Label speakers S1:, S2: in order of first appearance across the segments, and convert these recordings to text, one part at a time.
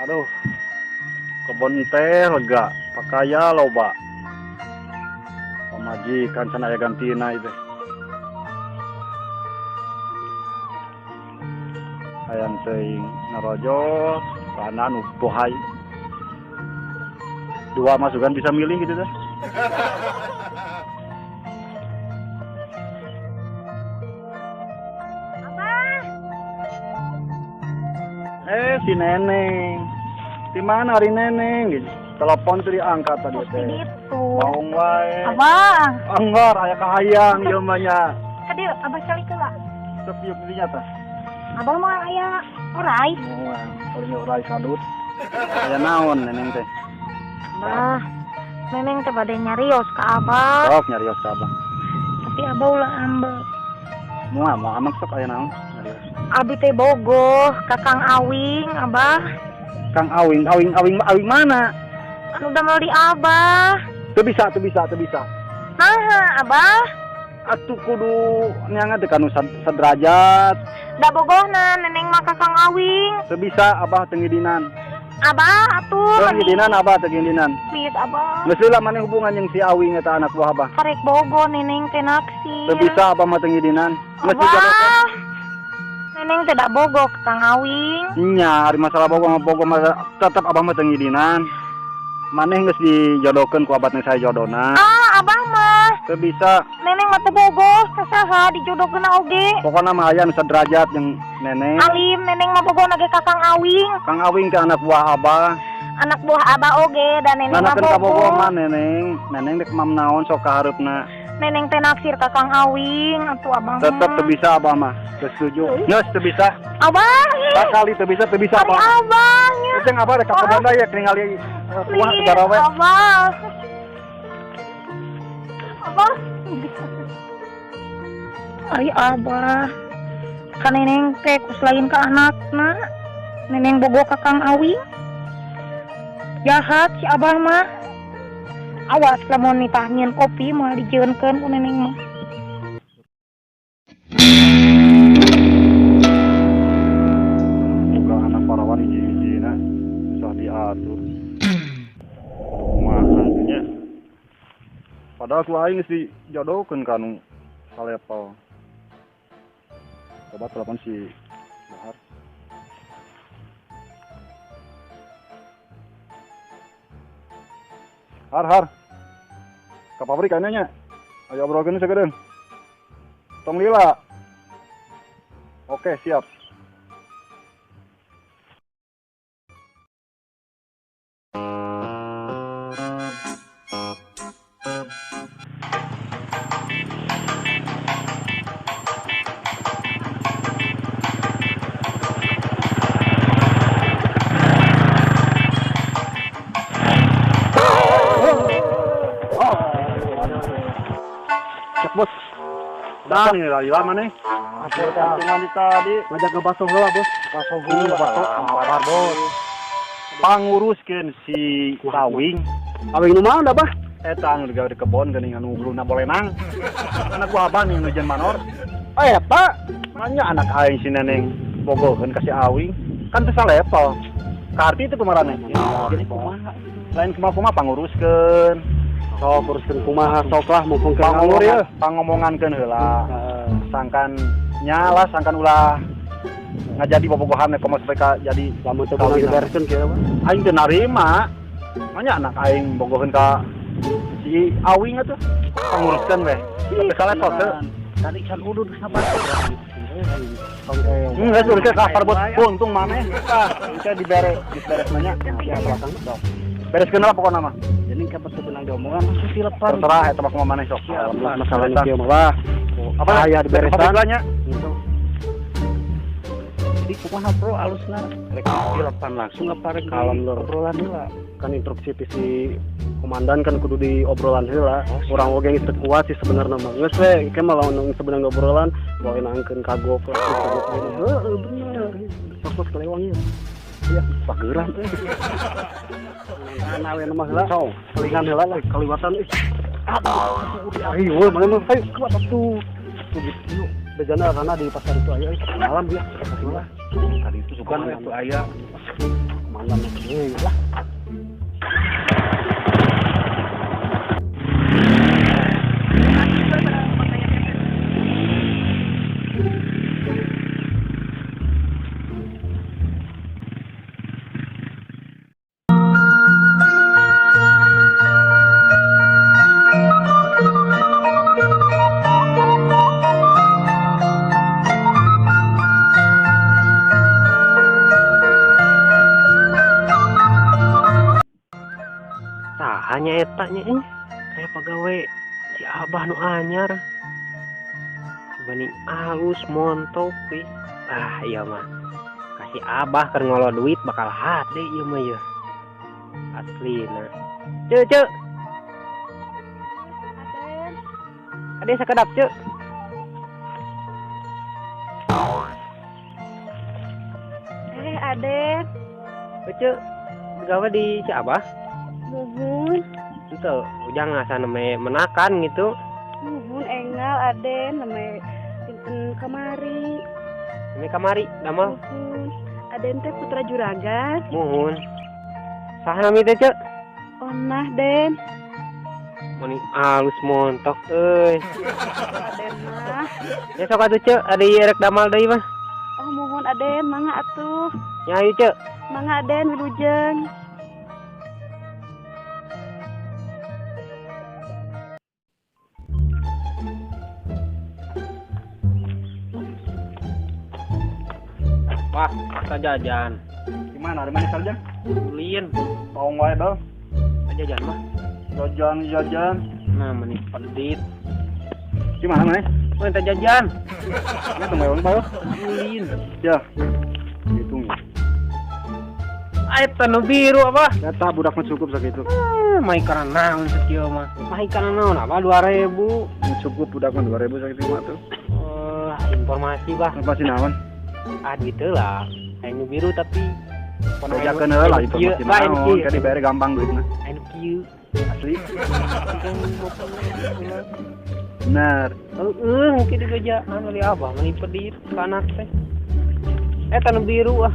S1: Aduh, kebon teh lega, pakaya loba. Pamajikan can aya gantina ieu teh. Hayang teuing narojos, kana nu bohai. Dua masukan bisa milih gitu teh.
S2: Abah.
S1: Si Neneng. Di mana hari Neneng? Gitu. Telepon tuh diangkat tadi teh.
S2: Gitu.
S1: Maung wae.
S2: Abah.
S1: Anggar aya kahayang ieu mah nya.
S2: Kadieu abah calik heula.
S1: Sok ieu dinya tah.
S2: Abah mah aya orai.
S1: Moal, paling orai kadut. Aya naon Neneng teh?
S2: Abah, Neneng teh bade nyarios ka abah.
S1: Sok nyarios ka abah.
S2: Tapi abah ulah ambek.
S1: Moal, moal ambek sok aya naon nyarios.
S2: Abi teh bogoh ka Kang Awing, abah.
S1: Kang Awing, Awing, Awing, Awing mana?
S2: Anu damel di abah.
S1: Teu bisa, teu bisa, teu bisa.
S2: Naha, abah?
S1: Atuh kudu neangan teh kanu sederajat.
S2: Da bogohna Neneng mah ka Kang Awing.
S1: Teu bisa abah teu ngidinan.
S2: Abah atuh.
S1: Teu ngidinan abah teu ngidinan.
S2: Please abah.
S1: Geus lila maneh hubungan jeung si Awing eta anak buah abah.
S2: Karek bogoh Neneng teh naksir.
S1: Teu bisa abah mah teu ngidinan. Geus
S2: Abah.
S1: dijodohkeun.
S2: Neneng teh da bogoh ka Kang Awing.
S1: Nya, ari masalah bogoh mah bogoh mah tetep abah mah teu ngidinan. Maneh geus dijodohkeun ku abah teh saya jodona.
S2: Ah, abah mah.
S1: Teu bisa.
S2: Neneng mah teu bogoh ka saha dijodohkeun oge.
S1: Pokona mah aya nu sederajat jeung Neneng.
S2: Alim Neneng mah bogoh ge ka Kang Awing.
S1: Kang Awing teh anak buah abah.
S2: Anak buah abah oge da Neneng mah
S1: Nanakeun ka bogoh
S2: bogoh.
S1: mah Neneng. Neneng dek mam naon sok ka hareupna.
S2: Neneng teh naksir ka Kang Awing atuh abah mah.
S1: Tetep teu bisa abah mah. Teu setuju. Geus teu bisa.
S2: Abah.
S1: Sakali teu bisa, teu bisa
S2: Ari
S1: abah.
S2: abah nya.
S1: Geus jeung abah rek ka kebon da ye ningali buah
S2: Please,
S1: garawe.
S2: Abah. Abah. Ari abah. Ka Neneng teh kus lain ka anakna. Neneng bogoh ka Kang Awing. Jahat si abah mah. Awas lamun nitah nyieun kopi moal dijieunkeun ku Neneng mah.
S1: Buka anak parawan hiji-hijina susah diatur. Kumaha nya? Padahal ku aing geus dijodohkeun ka nu salepel. Coba telepon si Bahar. Har, har. Ka pabrik ayeuna nya. Ayo obrolkeun sakedeung. Tong lila. Oke, siap. Bos. Dah nih lagi lama nih. Apa tadi?
S3: Ngajak ke baso heula, Bos.
S1: Baso heula, baso. Sabar, Bos. Panguruskeun si Awing.
S3: Awing nu mana, Bah?
S1: Eta anu digawe di kebon geuning anu huluna bolenang. Anak buah abah nih nu jeung manor.
S3: Eta
S1: nanya anak aing si Neneng bogoheun ka si Awing. Kan teu salepel. Karti itu kumarane.
S3: Jadi kumaha?
S1: Lain kumaha-kumaha panguruskeun.
S3: Sok uruskeun kumaha sok lah mumpung keur
S1: Pangur
S3: ngomong.
S1: ya, pangomongankeun heula.
S3: Heeh.
S1: Sangkan nyala, sangkan ulah ngajadi bobogohan komo sampai ka jadi
S3: Lamun teu meunang dibereskeun kieu mah.
S1: Aing teu narima. Manya anak aing bogoheun ka si Awing atuh. Panguruskeun weh. Tapi salepel teu.
S3: Tadi can udud sabar.
S1: Geus uruskeun ka bos. Untung maneh. Tah, engke dibere, diberes nanya.
S3: Ya belakang sok.
S1: Bereskeun lah pokona mah.
S3: Jadi kapan teu beunang diomongan langsung dilepan.
S1: Terserah eta mah kumaha maneh sok.
S3: Alhamdulillah masalahnya kieu mah lah.
S1: Apa
S3: Aya diberesan.
S1: Pabrik nya?
S3: Jadi kumaha bro alusna rek dilepan langsung apa rek
S1: Kalem, lur.
S3: obrolan heula. Kan instruksi ti si komandan kan kudu di obrolan heula. Urang oge geus teu kuat sih sebenarnya mah. Geus we ke mah lamun geus beunang obrolan bawa nangkeun kagok lah kagok gini. Heeh bener. Sok sok kelewang ieu. Iya, pageran euy. Ana we mah heula.
S1: Sok.
S3: Kelingan heula lah kaliwatan euy. Aduh, ayo mana mah ayo kuat atuh. Tuh gitu. Bejana karena di pasar itu aya euy malam ya.
S1: Tadi itu suka
S3: Kemana
S1: itu aya.
S3: Kemana Komandan mah lah.
S4: Saha nya eta nya kayak pegawai si Abah nu anyar. Meni alus montok ih. Ah iya mah. Kasih Abah keur ngolo duit bakal hade ieu mah yeuh. Aslina. Ceu ceu. Ade sakedap ceu.
S2: Ade.
S4: Ceu, gawe di si Abah?
S2: Muhun.
S4: Itu ujang asa neme menakan gitu.
S2: Muhun engal Aden neme dinten kamari.
S4: Neme kamari damel.
S2: Muhun. Aden teh putra juragan.
S4: Muhun. Saha nami teh, Ceu?
S2: Onah, Den.
S4: Meni alus montok euy.
S2: Aden mah.
S4: Ya sok atuh, Ceu, ari rek damal deui mah.
S2: Oh, muhun Aden, mangga atuh.
S4: Nya ayo, Ceu.
S2: Mangga Aden wilujeng.
S4: Wah, kita jajan.
S1: Gimana? Ada mana saja?
S4: Ulin.
S1: Tong wae, Bang.
S4: Jajan mah.
S1: Jajan, jajan.
S4: Nah, meni pedit.
S1: Gimana, Mas?
S4: Oh, minta jajan.
S1: Ini tuh mewang, Bang.
S4: Ulin.
S1: Ya. Hitung.
S4: Eta nu biru apa?
S1: Eta budak mah cukup sakitu.
S4: Mai kana naon sakieu mah? Mai kana naon apa 2000?
S1: Cukup budak mah 2000 sakitu mah tuh.
S4: Informasi, Bah.
S1: Informasi naon?
S4: Ah gitu lah, anu biru tapi
S1: bejakeun heula lah informasi naon, kan dibayar gampang duitna.
S4: Anu kieu
S1: asli. Bener.
S4: Heeh, mungkin dibejaan oleh Abah meni pedit ka anak teh. Eta nu biru ah.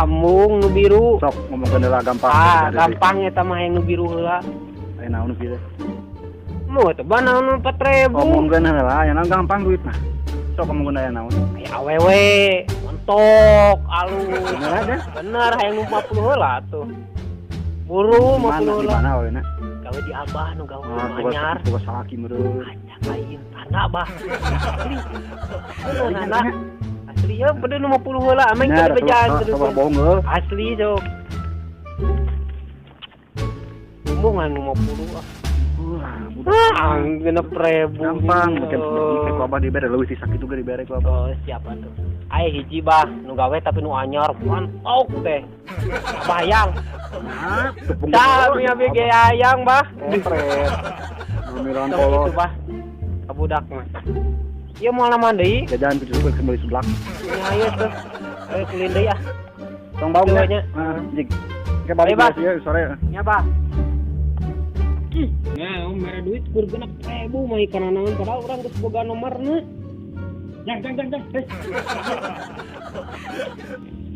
S4: Amung nu biru.
S1: Sok ngomongkeun heula gampang.
S4: Ah, gampang eta mah yang nu biru heula.
S1: Aya naon nu kieu?
S4: Mu teh ba naon 4000.
S1: Ngomongkeun heula, aya naon gampang duitna. Sok ngomongkeun aya naon.
S4: Aya awewe, montok, alus.
S1: Bener aja.
S4: Bener, hayang nu 50 heula atuh. Buru 50 heula.
S1: Di mana awena?
S4: Gawe di Abah nu gawe nu anyar.
S1: Boga salaki meureun.
S4: Acak lain tanda Bah. Asli. Bener asli ya pada nu 50 heula ameng teu bejaan terus.
S1: Bohong heuh.
S4: Asli sok. Hubungan nu 50 ah. Wah, 6.000
S1: gampang, mungkin ku Abah dibere leuwih ti sakitu ge dibere ku Abah.
S4: Oh, siap atuh. Aya hiji Bah, nu gawe tapi nu anyar, mantap teh. Abah hayang.
S1: Nah, tepung.
S4: Tah, mi abi ge hayang, Bah.
S1: Kompret. Mamiran kolot.
S4: Itu, Bah. Ka budak mah. Ieu moal naman deui.
S1: Jajan ku cukup kembali seblak.
S4: Nya ayo tuh. Ayo kulin deui ah.
S1: Tong bau nya. Heeh, jig. Ke balik ya sore.
S4: Nya, Bah. Nah, om mere duit kur 6.000 mah kana naon padahal urang geus boga nomorna.
S1: Jang jang jang jang.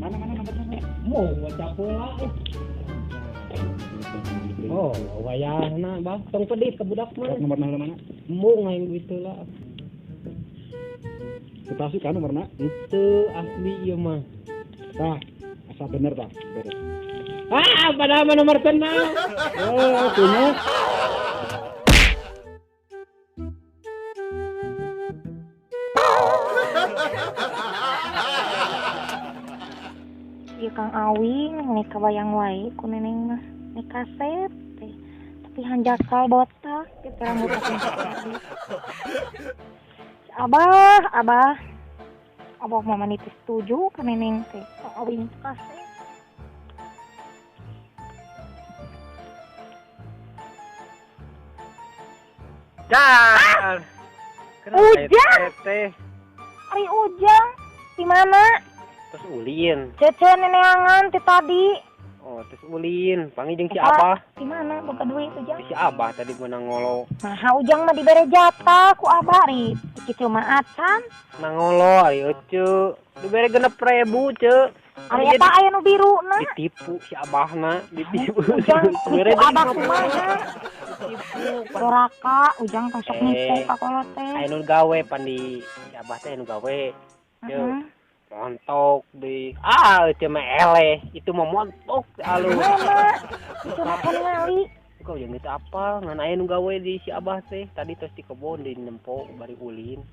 S1: Mana mana nomorna?
S4: Mau baca heula. Oh, wayahna Bah, tong pedit ka budak mah.
S1: Nomorna heula mana?
S4: Embung aing duit heula.
S1: Kita kan nomorna?
S4: Henteu asli ieu mah.
S1: Tah, asa bener tah. Beres.
S4: Ah, padahal mah nomor tenang.
S1: Oh, punya.
S2: Ieu Kang Awing nih kabayang wae ku neneng mah. Nih kaset teh. Tapi hanjakal botak kita rambut tadi. Abah, abah. Abah mah mani teu setuju ka neneng teh. Kang Awing kaset.
S4: Jar.
S2: Ujang. Ari Ujang di mana?
S4: Terus ulin.
S2: Cece neneangan ti tadi.
S4: Oh, terus ulin. Panggil jeung si Abah.
S2: Di mana boga duit Ujang?
S4: Si Abah tadi menang ngolo.
S2: Nah, Ujang mah dibere jatah ku Abah ari kitu mah acan.
S4: Nang ngolo ari ece. Dibere 6.000, Ceu.
S2: Ari eta aya nu biru na.
S4: Ditipu si abahna, ditipu.
S2: Ujang nipu abah kumaha?
S4: Ditipu.
S2: Doraka ujang tong sok nipu ka kolot teh.
S4: Aya nu gawe pan di si abah teh nu gawe. Heeh. Montok di itu mah eleh, itu mah montok alus.
S2: Itu mah ningali.
S4: Kau yang itu apa? Ngan aya nu gawe di si abah teh tadi tos di kebon di nempo bari ulin.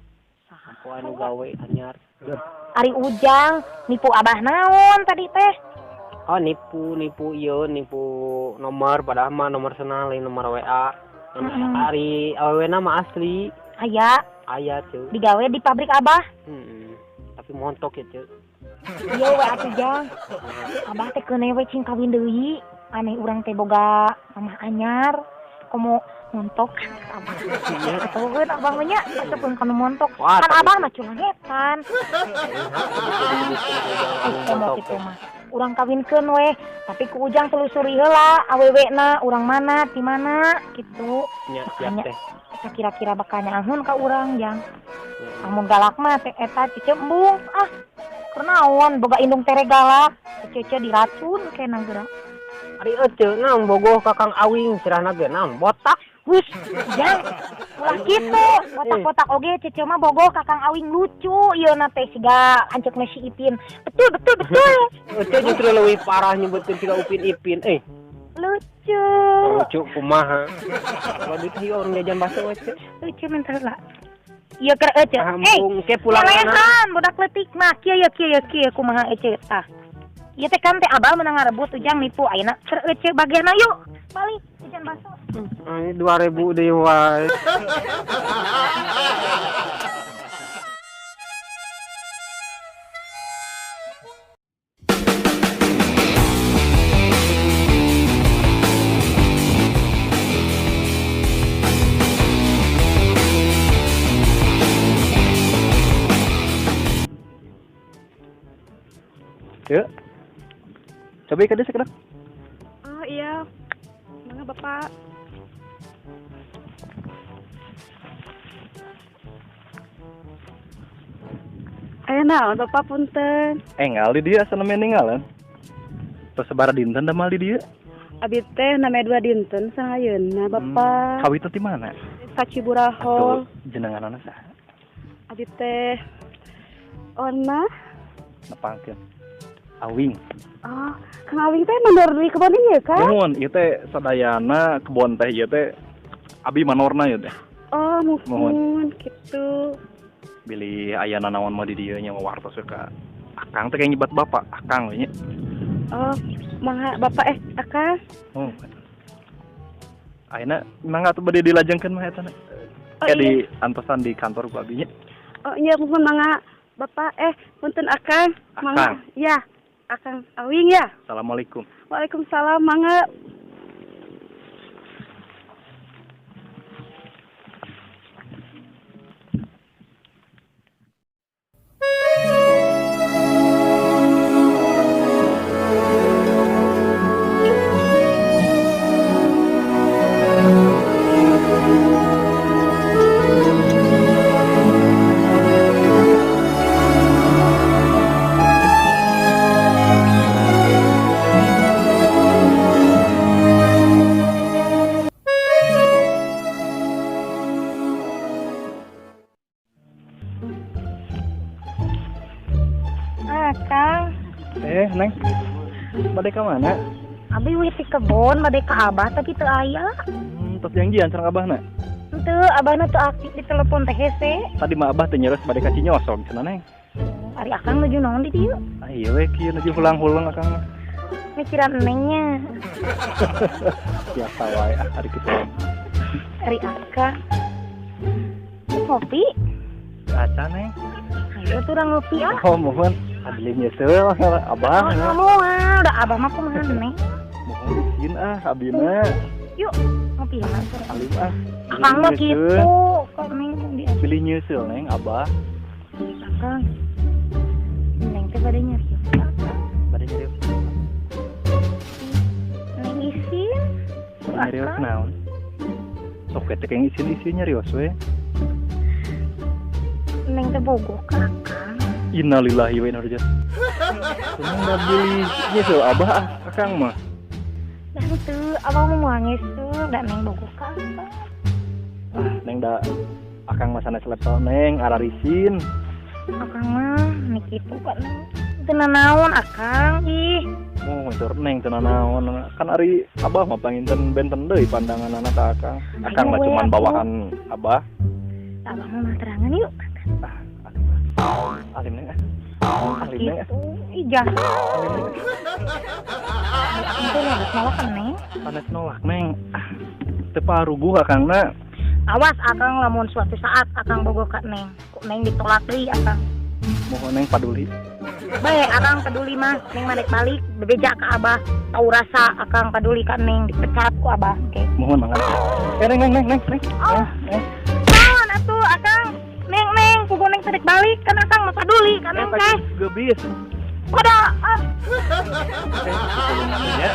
S4: Nempo anu gawe anyar.
S2: Ari ujang nipu abah naon tadi teh?
S4: Oh nipu ieu nipu nomor padahal mah nomor senang lain nomor WA. Ari awewena mah asli.
S2: Aya.
S4: Aya ceu.
S2: Digawe di pabrik abah.
S4: Heeh. Tapi montok ya ceu.
S2: Ieu we atuh jang. Abah teh keuneu we cing kawin deui. Aneh urang teh boga mamah anyar. Komo montok abah. Atuh abah mah nya asupkeun kana montok. Kan abah mah culangetan. Komo kitu mah. Urang kawinkeun weh, tapi ku ujang telusuri heula awewena urang mana ti mana kitu.
S4: Nya siap teh.
S2: Kira-kira bakal nyaahun ka urang jang. Amun galak mah teh eta cece embung ah. Kunaon boga indung tere galak, cece diracun kena geura.
S4: Ari ece naon bogoh ka Kang Awing sirahna ge naon botak.
S2: Hus, jang. Ulah kitu, botak-botak oge cece mah bogoh ka Kang Awing lucu ieu na teh siga anceukna si Ipin. Betul betul betul.
S4: Ece justru leuwih parah nyebutkeun siga Upin Ipin eh.
S2: Lucu.
S4: Lucu kumaha. Kalau duit ieu urang jajan bakso ece.
S2: Lucu mental lah. Ieu keur ece.
S4: Ke pulang
S2: kana. Budak leutik mah kieu ya kieu ya kieu kumaha ece tah. Ieu teh kan teh abah menang ngarebut ujang nipu ayeuna keur ece bagianna yuk. Balik jajan bakso.
S4: Ini 2000 deui wae.
S1: Yuk. Coba ikan dia sekedar.
S5: Oh iya, mangga bapak. Ayo naon bapak punten.
S1: Engal di dia asa namanya ninggalan. Terus sabaraha dinten damal di dia?
S5: Abi teh namanya 2 dinten sangayeuna bapak.
S1: Kawit ti mana?
S5: Ka Ciburahol.
S1: Jenenganana saha?
S5: Abi teh Ona.
S1: Nepangkeun. Awing.
S5: Oh, Kang Awing teh mandor di kebon ieu kan?
S1: Nuhun, ieu teh sadayana kebon teh ieu teh abi manorna ieu teh.
S5: Oh, muhun kitu.
S1: Bilih aya nanaon mah di dieu nya wartos ka Akang teh kayak nyebat bapak, Akang we nya.
S5: Oh, mangga bapak Akang.
S1: Oh. Ayeuna mangga atuh bade dilajengkeun mah eta na.
S5: Oh,
S1: iya.
S5: Di
S1: antosan di kantor ku abi nya.
S5: Oh, iya muhun mangga bapak punten Akang. Mangga. Ya. Akang Awing ya.
S1: Assalamualaikum.
S5: Waalaikumsalam mangga.
S2: Akang.
S1: Neng. Bade ka mana?
S2: Abi wih ti kebon bade ka abah tapi teu aya.
S1: Tos janjian sareng abahna?
S2: Henteu, abahna teu aktif di telepon teh hese.
S1: Tadi mah abah teh nyeres bade ka Cinyosog cenah Neng.
S2: Ari akang nuju naon di dieu?
S1: Ah ieu we kieu nuju hulang-huleng akang mah.
S2: Mikiran nengnya.
S1: Biasa wae ah ari kitu.
S2: Ari akang. Ngopi?
S1: Acan Neng.
S2: Ayo tuh urang ngopi ah.
S1: Oh, mohon. Abdi nyeuseul abah.
S2: Oh, moal, da abah mah kumaha Neng?
S1: Mohon izin ah abdi mah.
S2: Yuk, ngopi lah.
S1: Alim ah.
S2: Akang mah kitu, kok Neng di
S1: pilih nyeuseul Neng abah.
S2: Akang. Neng teh bade nyarios. Bade nyarios. Neng isin.
S1: Nyarios naon? Sok teh yang isin-isin nyarios we.
S2: Neng teh bogoh ka akang.
S1: Innalillahi wa inna ilaihi raji'un. Neng da bilih nyusul abah ah, akang mah.
S2: Da henteu, abah mah moal nyusul, da Neng bogoh ka abah.
S1: Ah, Neng, da akang mah sanes level Neng, ararisin.
S2: Akang mah ni kitu ka Neng. Teu nanaon akang ih.
S1: Moh tur Neng teu nanaon kan, ari abah mah panginten benten deui pandanganana ka akang. Akang mah
S2: Ayo we
S1: cuman
S2: atuh.
S1: Bawahan abah.
S2: Abah mah materangan yuk.
S1: Ah, alim ah. Alim, Neng, ah. Alim, Neng, ah.
S2: Gitu. Ih, jahat.
S1: Alim, Neng.
S2: Akang teh nolak nolak ka Neng.
S1: Sanes nolak, Neng. Ah, teu paruguh akangna.
S2: Awas akang lamun suatu saat akang bogoh ka Neng. Ku Neng ditolak deui akang.
S1: Mohon Neng paduli.
S2: Baik, akang peduli mah, Neng mah dek balik, bebeja ka abah. Tahu rasa akang peduli ka Neng, dipecat ku abah. Oke.
S1: Mohon banget. Eh, Neng, Neng, Neng, Neng, Neng.
S2: Oh.
S1: Eh, eh.
S2: Naon atuh akang? Neng, Neng, kudu Neng teh dek balik kan akang mah peduli ka Neng teh.
S1: Gebis.
S2: Udah, ah.
S1: Oke, tulungan ya.